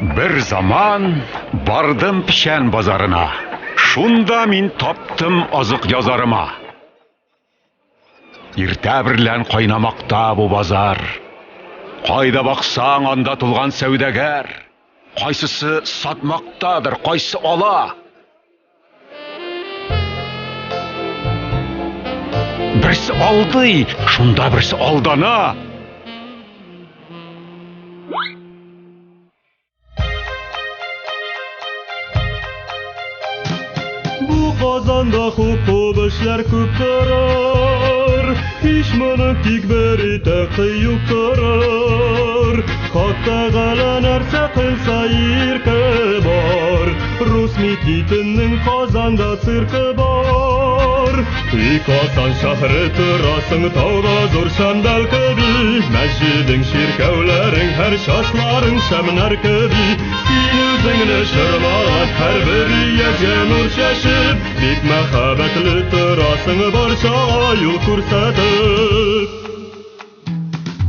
Бер заман бардым печән базарына. Шунда мин таптым азык язарыма. Иртә берлән кайнамакта бу базар. Кайда баксаң, анда тулган сәүдәгәр. Кайсысы сатмактадыр, кайсы ала. Берсе алдый, шунда берсе алдана. Бу Казанда хуп-хуп эшләр күп торыр, Һич моны тик бер итә кыю торыр. Хак Тәгалә нәрсә кылса ирке бар, Рус Микитиннең Казанда циркы бар. И Казан шәһре торасың тауда зур шәмдәл кеби, Мәсҗидең, чиркәүләрең, һәр часларың шәмнәр кеби. Син үзеңне чормаган һәрбер өязгә нур чәчеп, Бик мәхәббәтле торасың барчага юл күрсәтеп.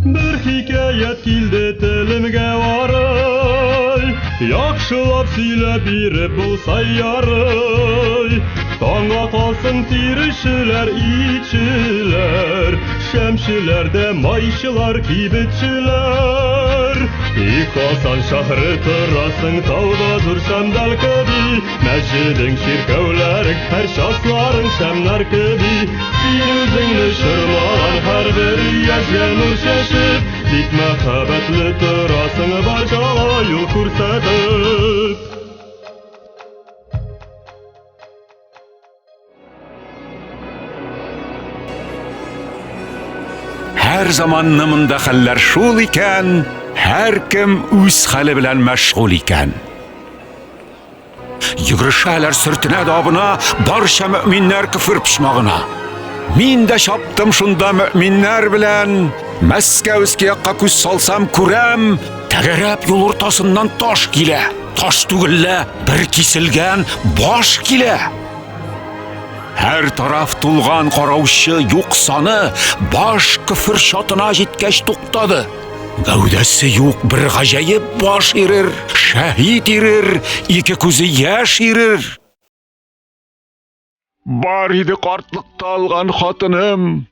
Бер хикәят килде телемгә арый, Яхшылап сөйләп биреп булса ярый. Таңга калсын тирешчеләр, итчеләр, Шәмчеләр дә майчылар, кибетчеләр. И Казан шәһре торасың тауда зур шәмдәл кеби, Мәсҗидең, чиркәүләрең, һәр часларың шәмнәр кеби. Син үзеңне чормаган һәрбер өязгә нур чәчеп, Бик мәхәббәтле торасың барчага юл күрсәтеп. Һәр заманны монда хәлләр шул икән, һәркем үз хәле белән мәшгуль икән. Йөгерешәләр, сөртенә дә абына барча мөэминнәр көфер почмагына. Мин дә чаптым шунда мөэминнәр белән. Мәскәүский якка күз салсам, күрәм, тәгәрәп юл уртасыннан таш килә. Таш түгел лә, бер киселгән баш килә. Һәр тараф тулган караучы юк саны, баш көфер чатына җиткәч туктады. Гәүдәсе юк бер гаҗәеп баш ирер, шәһит ирер, ике күзе яшь ирер. Бар иде картлыкта алган хатыным.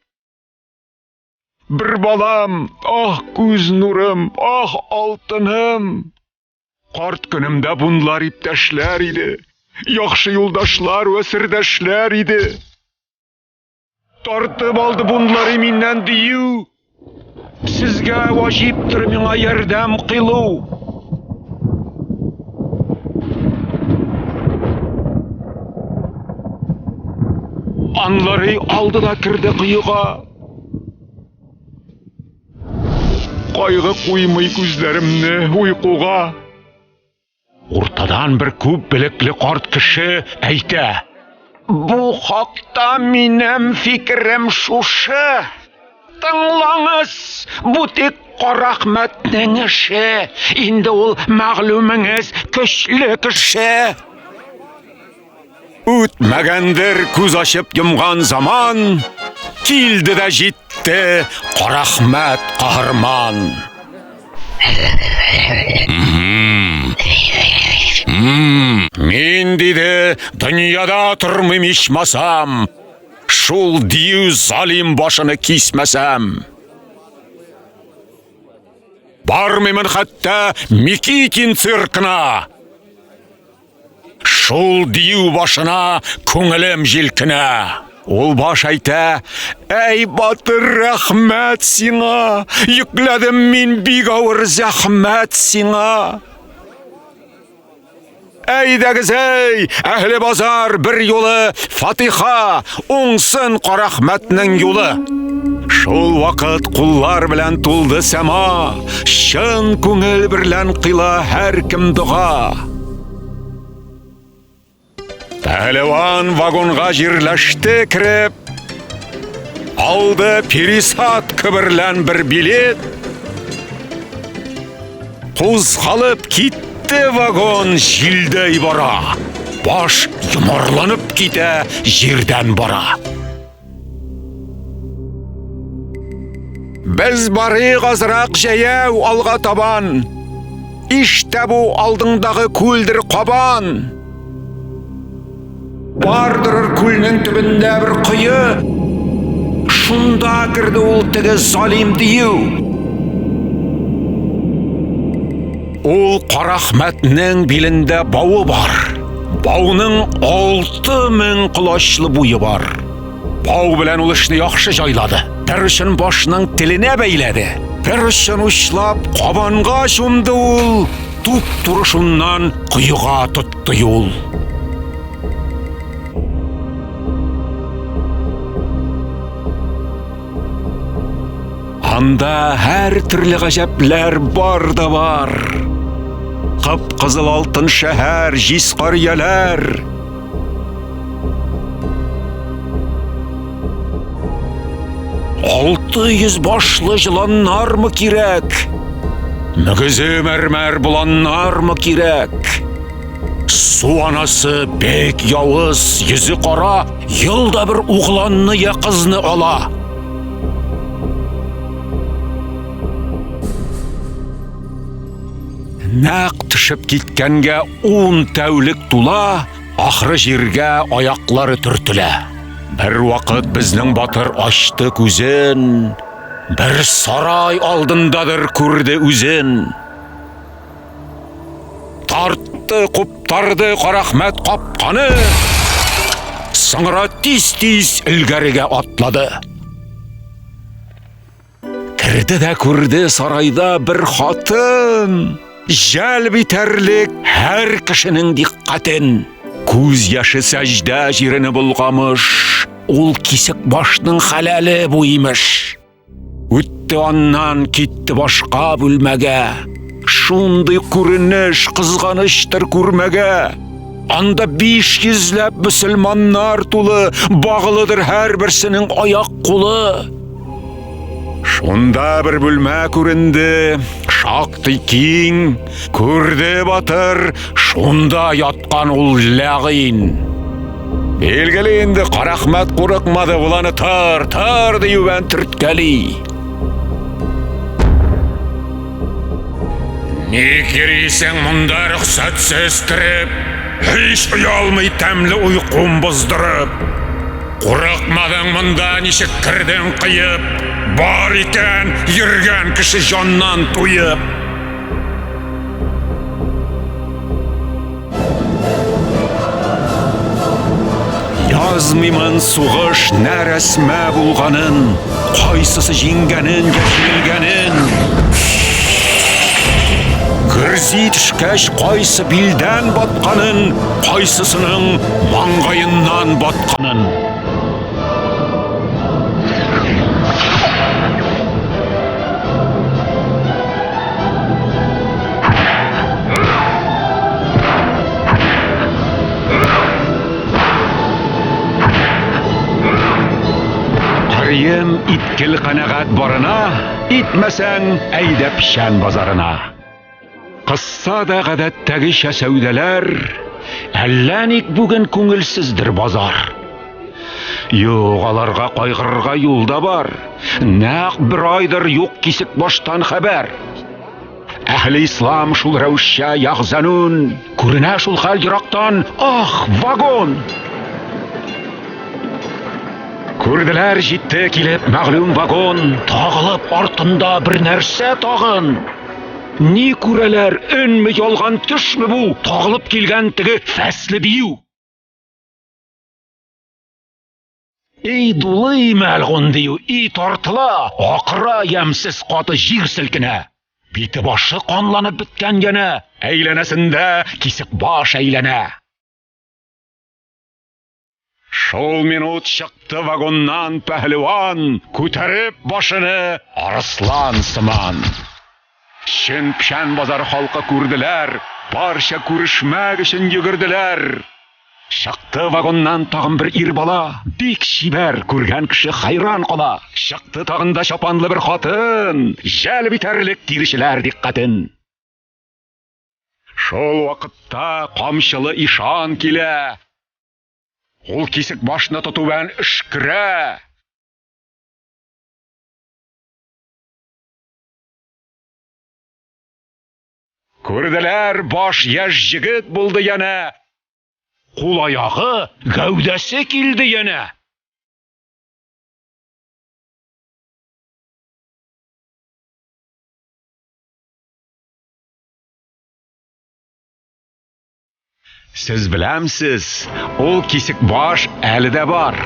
Бер балам, ах, күз нурым, ах, алтыным. Карт көнемдә бунлар иптәшләр иде, яхшы юлдашлар вә сердәшләр иде. Тартып алды бунлары миннән дию. Сезгә ваҗиптыр миңа ярдәм кыйлу. Анлары алды да керде коега. Кайгы куймый күзләремне уйкуга. Уртадан бер күп белекле карт кеше әйтә. Бу хакта минем фикерем шушы. Тыңлаңыз, бу тик Карахмәтнең эше. Инде ул мәгълүмеңез көчле кеше. Үтмәгәндер күз ачып йомган заман, Килде дә җитте Карахмәт каһарман. Мин, диде, дөньяда тормыйм ичмасам, Шул дию залим башыны кисмәсәм. Бармыймын хәтта Микитин циркына. Шул дию башына күңелем җилкенә. Ул баш әйтә, әй батыр, рәхмәт сиңа, йөкләдем мин бик авыр зәхмәт сиңа. Әйдәгез, әй, әһле базар, бер юлы фатиха, уңсын Карахмәтнең юлы. Шул вакыт куллар белән тулды сәма, чын күңел берлән кыйла һәркем дога. Пәһлеван вагонга җирләште кереп, алды пересадка берлән бер билет. Кузгалып китте вагон җилдәй бара. Баш йомарланып китә, җирдән бара. Без барыйк азрак җәяү алга табан. Иштә бу алдыңдагы күлдер кабан. Бардырыр күлнең төбендә бер кое. Шунда керде ул теге залим дию. Ул Карахмәтнең билендә бавы бар. Бауның 6000 колачлы буе бар. Бау белән ул эшне яхшы җайлады. Бер очын башның теленә бәйләде. Бер очын учлап, кабанга чумды ул. Туп-туры шуннан коега тотты юл. Анда һәр төрле гаҗәпләр бар да бар. Кып-кызыл алтын шәһәр, җиз карьяләр. 600 башлы җыланнармы кирәк? Мөгезе мәрмәр боланнармы кирәк? Су анасы бик явыз, йөзе кара, елда бер угланны я кызны ала. Нәкъ төшеп киткәнгә ун тәүлек тула, ахры җиргә аяклары төртелә. Бер вакыт безнең батыр ачты күзен, бер сарай алдындадыр күрде үзен. Тартты, куптарды Карахмәт капканы, соңра тиз-тиз элгәрегә атлады. Керде дә күрде сарайда бер хатын, җәлеп итәрлек һәр кешенең дикъкатен. Күз яше сәҗдә җирене болгамыш, ул кисек башның хәләле бу имеш. Үтте аннан китте башка бүлмәгә. Шундый күренеш кызганычтыр күрмәгә. Анда биш йөзләп мөселманнар тулы, баглыдыр һәрберсенең аяк кулы. Шунда бер бүлмә күренде, шактый киң, күрде батыр, шунда яткан ул ләгыйн. Билгеле инде, Карахмәт курыкмады, ул аны тыр, тыр диюбән төрткәли. Ник йөрисең монда рөхсәтсез кереп, һич оялмый тәмле уйкум боздырып? Курыкмадың монда ничек кердең кыеп, бар икән йөргән кеше җаннан туеп. Язмыймын сугыш нәрәсмә булганын, кайсысы җиңгәнен я җиңелгәнен. Гөрзи төшкәч кайсы билдән батканын, кайсысының маңгаеннан батканын. Карыем иткел канәгать барына, итмәсәң, әйдә печән базарына. Кысса да гадәттәгечә сәүдәләр, әллә ник бүген күңелсездер базар. Юк, аларга кайгырырга юл да бар. Нәкъ бер айдыр юк кисек баштан хәбәр. Әһле ислам шул рәвешчә яхзанун, күренә шул хәл ерактан, ах, вагон! Күрделәр җитте килеп мәгълүм вагон, тагылып артында бер нәрсә тагын. Ни күрәләр, өнме ялган төшме бу, тагылып килгән теге фәсле дию. Эй, дулый мәлгун дию, и тартыла, акыра ямьсез каты җир селкенә. Бите башы канланып беткән янә, әйләнәсендә кисек баш әйләнә. Шул минут чыкты вагоннан пәһлеван, күтәреп башыны арыслан сыман. Чын печән базар халкы күрделәр, барча күрешмәк өчен йөгерделәр. Чыкты вагоннан тагын бер ир бала, бик чибәр, күргән кеше хайран кала. Чыкты тагын да чапанлы бер хатын, җәлеп итәрлек тиречеләр дикъкатен. Шул вакытта камчылы ишан килә. Ул кисек башны тоту белән өшкерә. Күрделәр, баш яшь җегет булды янә. Кул-аягы, гәүдәсе килде янә. Сез беләмсез, ул кисек баш әле дә бар.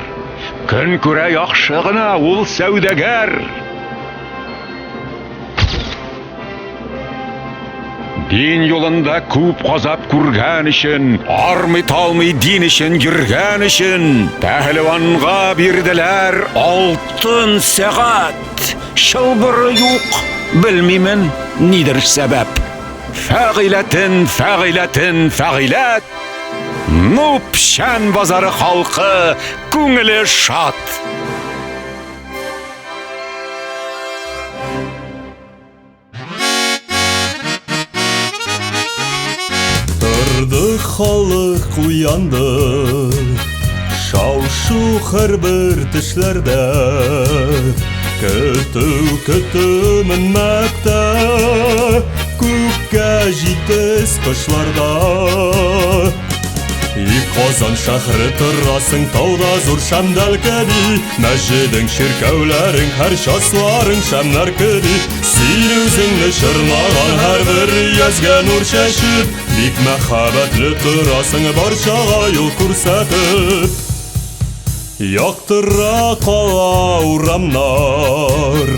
Көн күрә яхшы гына ул сәүдәгәр. Дин юлында күп газап күргән өчен, армый-талмый дин өчен йөргән өчен, пәһлеванга бирделәр алтын сәгать. Чылбыры юк, белмимен, нидер сәбәп. Фәгыйләтен, фәгыйләтен, фәгыйләт. Ну, Пшән базары халкы күңеле шат. Торды халык уянды, Шау-шу һәрбер төшләрдә. Көтү көтү менмәктә, Күккә җитез кошларда. И Казан шәһре торасың тауда зур шәмдәл кеби, Мәсҗидең, чиркәүләрең, һәр часларың шәмнәр кеби. Син үзеңне чорнаган һәрбер язга нур чәчеп, Бик мәхәббәтле торасың барчага юл күрсәтеп. Яктыра кала урамнар,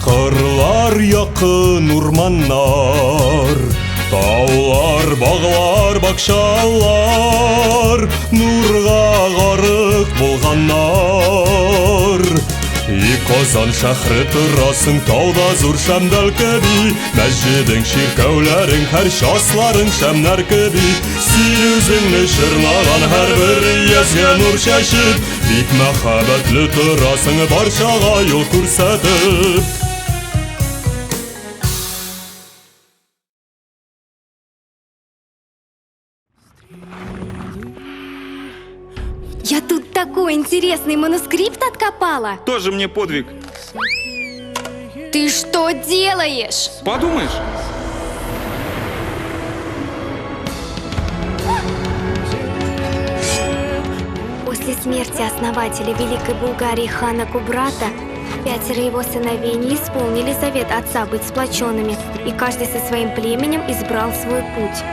Кырлар якын урманнар, Таулар, баглар, бакчалар Нурга гарык булганнар. И Казан шәһре торасың тауда зур шәмдәл кеби, Мәсҗидең, чиркәүләрең, һәр часларың шәмнәр кеби. Син үзеңне чорнаган һәрбер язга нур чәчеп, Бик мәхәббәтле торасың барчага юл күрсәтеп. Я тут такой интересный манускрипт откопала. Тоже мне подвиг. Ты что делаешь? Подумаешь. После смерти основателя Великой Булгарии хана Кубрата, 5 его сыновей не исполнили завет отца быть сплоченными, и каждый со своим племенем избрал свой путь.